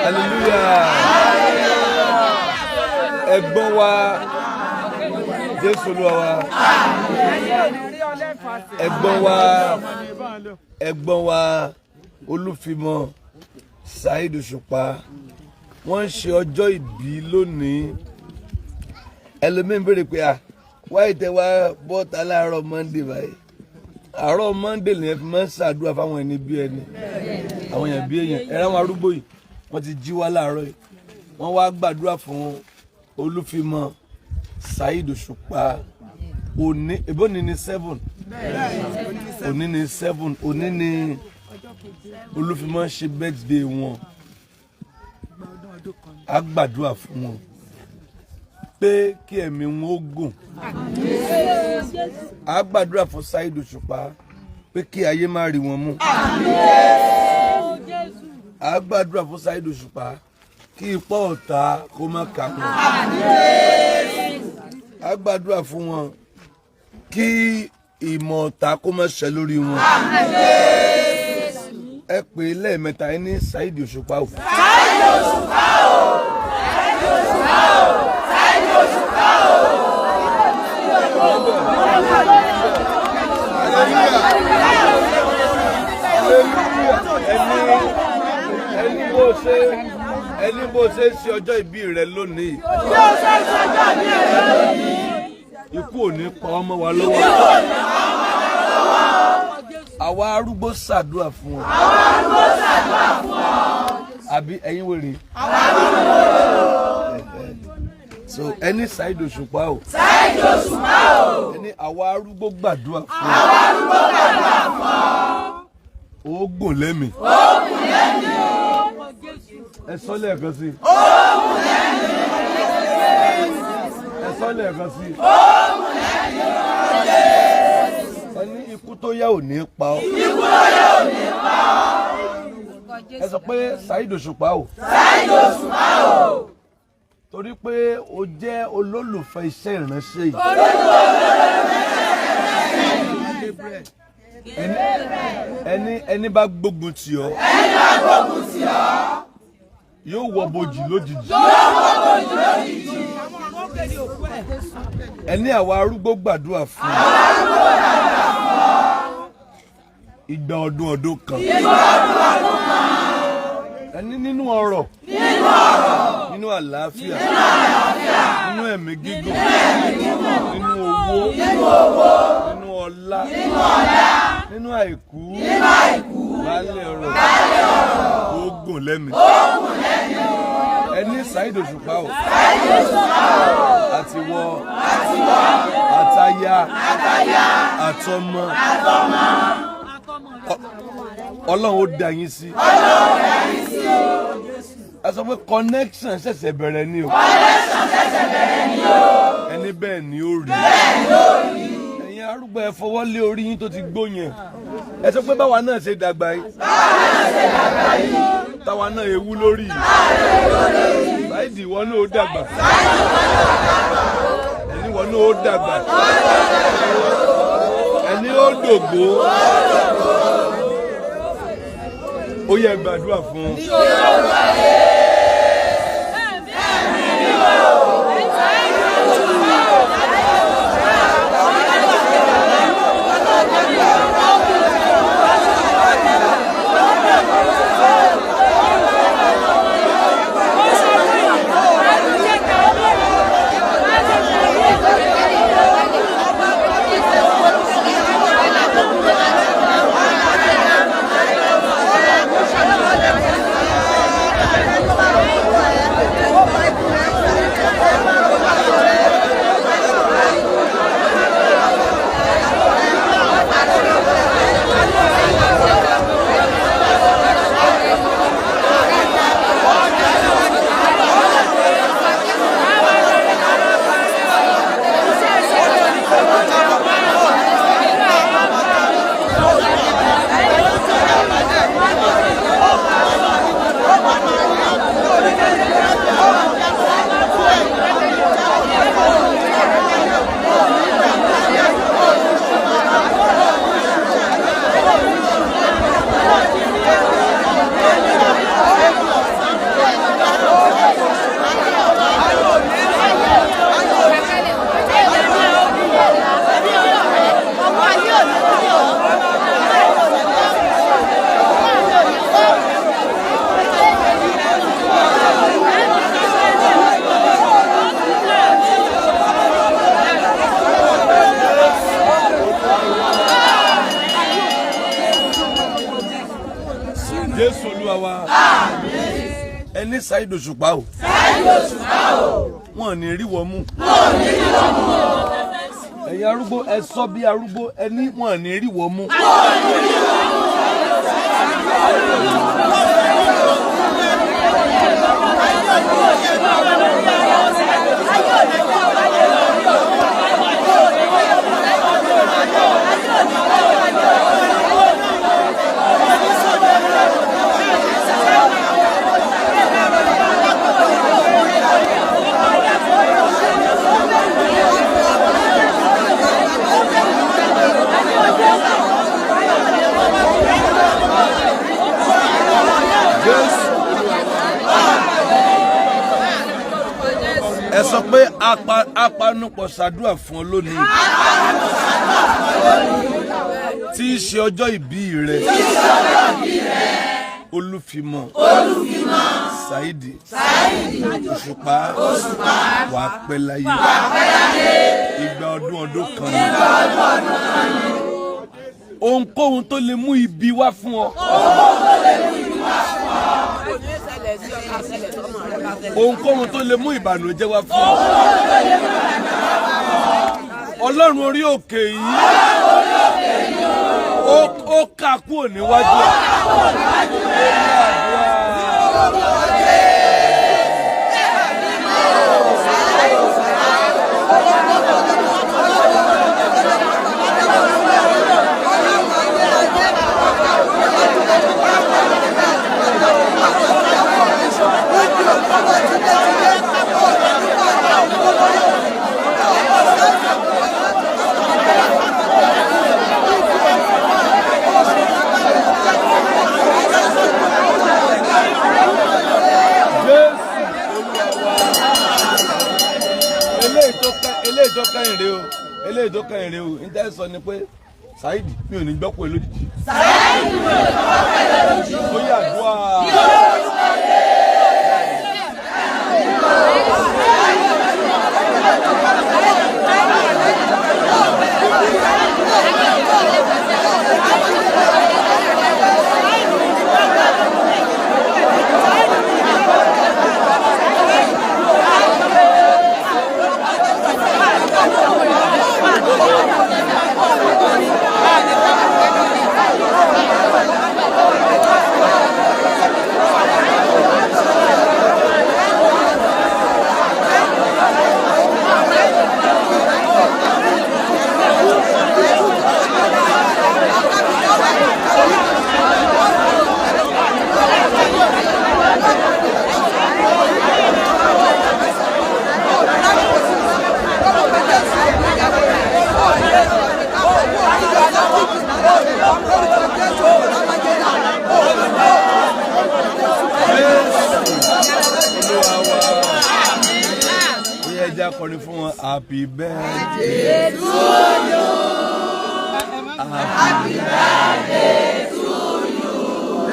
Hallelujah. Ẹ̀gbọ́n wa, Jésù Olúwa wa. Ẹ̀gbọ́n wa, ẹ̀gbọ́n wa Olúfimọ́ Saheed Òṣùpá, wọ́n ń ṣe ọjọ́ ìbí lónìí. Ẹlòmíín béèrè pé, à wáyé tẹ wá bọ́ta láàárọ̀ Monday báyìí? Àárọ̀ Monday lèyẹn fi máa ń ṣàdúrà fáwọn ẹni bí ẹni, àwọn èèyàn bí èèyàn. Ẹ̀rọ àwọn arúgbó yìí, wọ́n ti jí wá láàárọ̀ yìí, wọ́n wá gbàdúrà fún Olúfimọ́ Saheed Òṣùpá. Òní ìbóni ní 7, òní ní 7, òní ní Olúfimọ́ ṣe birthday wọn. A gbàdúrà fún wọn pé kí ẹ̀mí wọn ó gùn. A gbàdúrà fún Saheed Òṣùpá pé kí ayé má rí wọn mú. A gbàdúrà fún Saheed Òṣùpá kí ipá ọ̀tá kó má kà wọ́n. A gbàdúrà fún wọn kí ìmọ̀ ọ̀tá kó má ṣẹ lórí wọn. Ẹ pè é lẹ́ẹ̀mẹ́ta, ẹ ní Saheed Òṣùpá o. Saheed Òṣùpá o! Saheed Òṣùpá o! Saheed Òṣùpá o! Hallelujah, hallelujah. Ẹni bó ṣe ń ṣe ọjọ́ ìbí rẹ lónìí, Bí ó ṣe ń ṣọjọ́ ìbí rẹ̀ lónìí, ikú ò ní pa ọmọ wa lọ́wọ́. Àwa arúgbó ṣàdúrà fún ọ. Àwọn arúgbó ṣàdúrà fún ọ. Àbí ẹ̀yin wèrè? So ẹni Saheed Òṣùpá o. Saheed Òṣùpá o! Ẹni àwa arúgbó gbàdúrà fún ọ. Àwọn arúgbó gbàdúrà fún ọ. Oògùn lẹ́mìí. Oògùn lẹ́mìí. Ẹ sọ lẹ́ẹ̀kan sí. Oògùn lẹ́mìí. Ẹ sọ lẹ́ẹ̀kan sí. Oògùn lẹ́mìí. Ẹni ikú tó yá ò ní pa ọ́. Ikú tó yá ò ní pa ọ́. Ẹ sọ pé Saheed Òṣùpá o. Saheed Òṣùpá o! Torí pé o jẹ́ olólùfẹ́ iṣẹ́ ìránṣẹ́ yìí. Ẹni bá gbógun tì ọ́, Ẹni bá gbógun tì ọ́, yóò wọ bojì lójijì. Yóò wọ bojì lójijì. Ẹni àwa arúgbó gbàdúrà fún ọ. Àwọn arúgbó gbàdúrà fún ọ. Igba ọdún ọdún kan. Igba ọdún ọdún kan. Ẹni nínú ọrọ̀, Nínú ọrọ̀, nínú àlàáfíà, nínú àlàáfíà, nínú ẹ̀mí gígùn, nínú ẹ̀mí gígùn, nínú owó, nínú owó, nínú ọlá, nínú ọlá, nínú àìkú, nínú àìkú, baálé ọrọ̀, baálé ọrọ̀, oògùn lẹ́mìí. Oògùn lẹ́mìí. Ẹni Saheed Òṣùpá o. Saheed Òṣùpá o! Àti wọ, Àtiwọ́, àtaya, àtaya, àtọmọ, àtọmọ, Ọlọ́run ó dá yín sí. Ọlọ́run dá yín sí. Ẹ sọ pé connection ṣẹ̀ṣẹ̀ bẹ̀rẹ̀ ni o. Connection ṣẹ̀ṣẹ̀ bẹ̀rẹ̀ ni o. Ẹni bẹ́ẹ̀ ni ó rí. Bẹ́ẹ̀ ló rí. Ẹ̀yin arúgbó, ẹ fọwọ́ lé orí yín tó ti gbó yẹn. Ẹ sọ pé báwa náà ṣe dàgbà yìí, Báwa náà ṣe dàgbà yìí, táwa náà ewu lórí yìí, Saheed, ìwọ náà ó dàgbà. Ẹni ìwọ náà ó dàgbà. Ẹni ó dògbó. Ó yẹ gbàdúrà fún un. Ẹni Saheed Òṣùpá o. Wọn ò ní rí wọ́n mú. Ẹ̀yin arúgbó, ẹ sọ bí arúgbó, ẹni wọn ò ní rí wọ́n mú. Jésù, ẹ sọ pé apanupọ̀ ṣàdúrà fún ọ lónìí tí í ṣe ọjọ́ ìbí rẹ, Olúfimọ́ Saheed Òṣùpá, wà á pẹ́ láyé, ìgbà ọdún ọdún kan ni. Ohunkóhun tó lè mú ibi wá fún ọ, ohunkóhun tó lè mú ìbànújẹ́ wá fún ọ, Ọlọ́run orí òkè yìí ó kà kúrò níwájú ẹ̀. Jésù Olúwa wa. Eléyìí tó kẹ́yìn rèé o, eléyìí tó kẹ́yìn rèé o. Níta sọ ni pé Saheed, mi ò ní gbọ́ pé lójijì. Saheed, mi ò ní gbọ́ pé lójijì. Ó yá, àdúrà. Jésù Olúwa wa. Ó yẹ ẹja kọrin fún wọn, happy birthday to you. Happy birthday to you.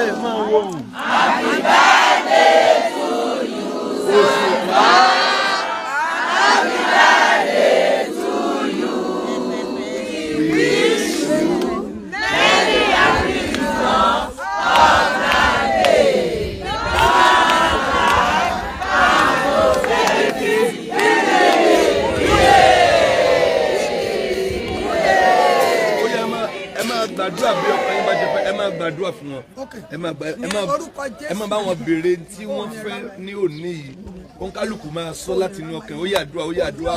Ẹ máa wo. Happy birthday to you. Òṣùpá. Happy birthday to you. We wish you many happy returns of the day. Long life and prosperity. Ó yẹ, ẹ máa gbàdúrà bí ọkàn yín bá ṣe fẹ́. Ẹ máa gbàdúrà fún wọn. Ẹ máa Orúkọ Jésù. Ẹ máa bá wọn béèrè tí wọ́n fẹ́ ní òní yìí. Òǹkálùkù máa sọ láti inú ọkàn. Ó yá, àdúrà, ó yá, àdúrà.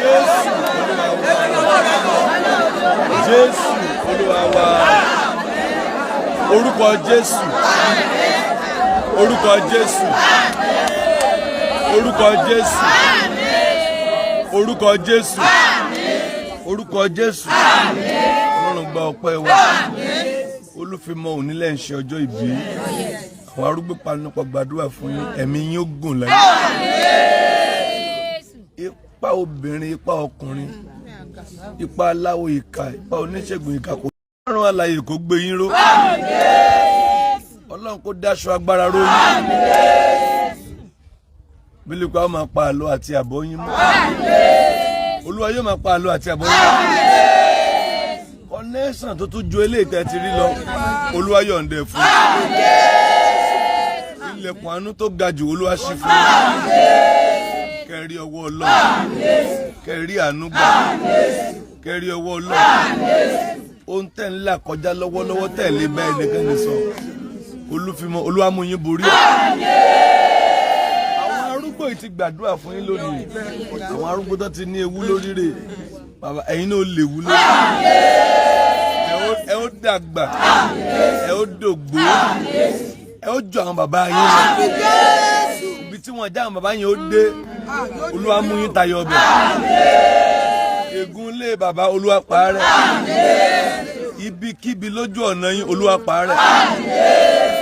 Jésù Olúwa wa. Jésù Olúwa wa. Orúkọ Jésù, orúkọ Jésù, orúkọ Jésù, orúkọ Jésù, orúkọ Jésù. Ọlọ́run, gba ọpẹ́ wa. Olúfimọ́, òní lẹ́ ń ṣe ọjọ́ ìbí. Àwọn arúgbó panupọ̀ gbàdúrà fún yín. Ẹ̀mí yín ó gùn láyé. Ipa obìnrin, ipa ọkùnrin, ipa aláwo ìka, ipa oníṣègùn ìka kò. Ọlọ́run alààyè kó gbé yín ró. Ọlọ́run kó dáṣọ agbára ró yín. Bílíkù àwọn máa pa àlọ́ àti àbọ̀ yín mọ́. Olúwa yóò máa pa àlọ́ àti àbọ̀ yín mọ́. Connection tó tún ju eléyìí tẹ́ ti rí lọ, Olúwa yọ̀ǹda ẹ̀ fún yín. Ilẹ̀kùn àánú tó ga jù, Olúwa ṣí fún yín. Kẹrí ọwọ́ Ọlọ́run, kẹrí àánú gbà, kẹrí ọwọ́ Ọlọ́run. Ohun tẹ́ ń là kọjá lọ́wọ́lọ́wọ́ tẹ́ lé bẹ́ẹ̀ nìkan ní sọ. Olúfimọ́, Olúwa mú yín borí ẹ̀. Àwọn arúgbó yìí ti gbàdúrà fún yín lónìí. Àwọn arúgbó tó ti ní ewu lórí rẹ̀, bàbá, ẹ̀yin náà lè wú lórí. Ẹ ó dàgbà, ẹ ó dògbó, ẹ ó jọ àwọn bàbá yín lọ. Ibi tí wọ́n já àwọn bàbá yín ó dé, Olúwa mú yín tayọ ọbẹ̀. Ègún ilé bàbá, Olúwa parẹ́. Ibikíbi lójú ọ̀nà yín, Olúwa parẹ́.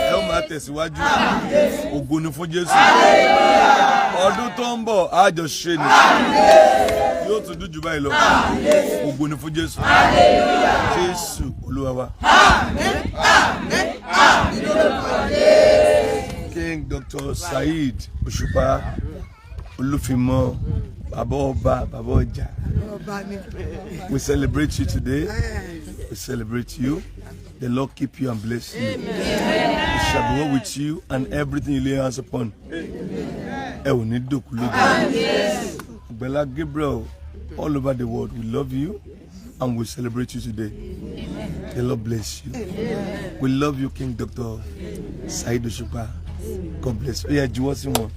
Ẹ ó máa tẹ̀síwájú. Ògo ni fún Jésù. Ọdún tó ń bọ̀, àjọ ṣe ni, yóò tún dùn jù báyìí lọ. Ògo ni fún Jésù. Jésù Olúwa wa. Àmín, lórúkọ Jésù. King Dr. Saheed Òṣùpá Olúfimọ́, bàbá ọba, bàbá ọjà. Ọba ni. We celebrate you today. We celebrate you. The Lord keep you and bless you. It shall be well with you and everything you lay hands upon. Ẹ ò ní dòkú lójú. Àgbàlá Gabriel, all over the world, we love you and we celebrate you today. The Lord bless you. We love you, King Dr. Saheed Òṣùpá. God bless you. Ó yá, juwọ́ sí wọn.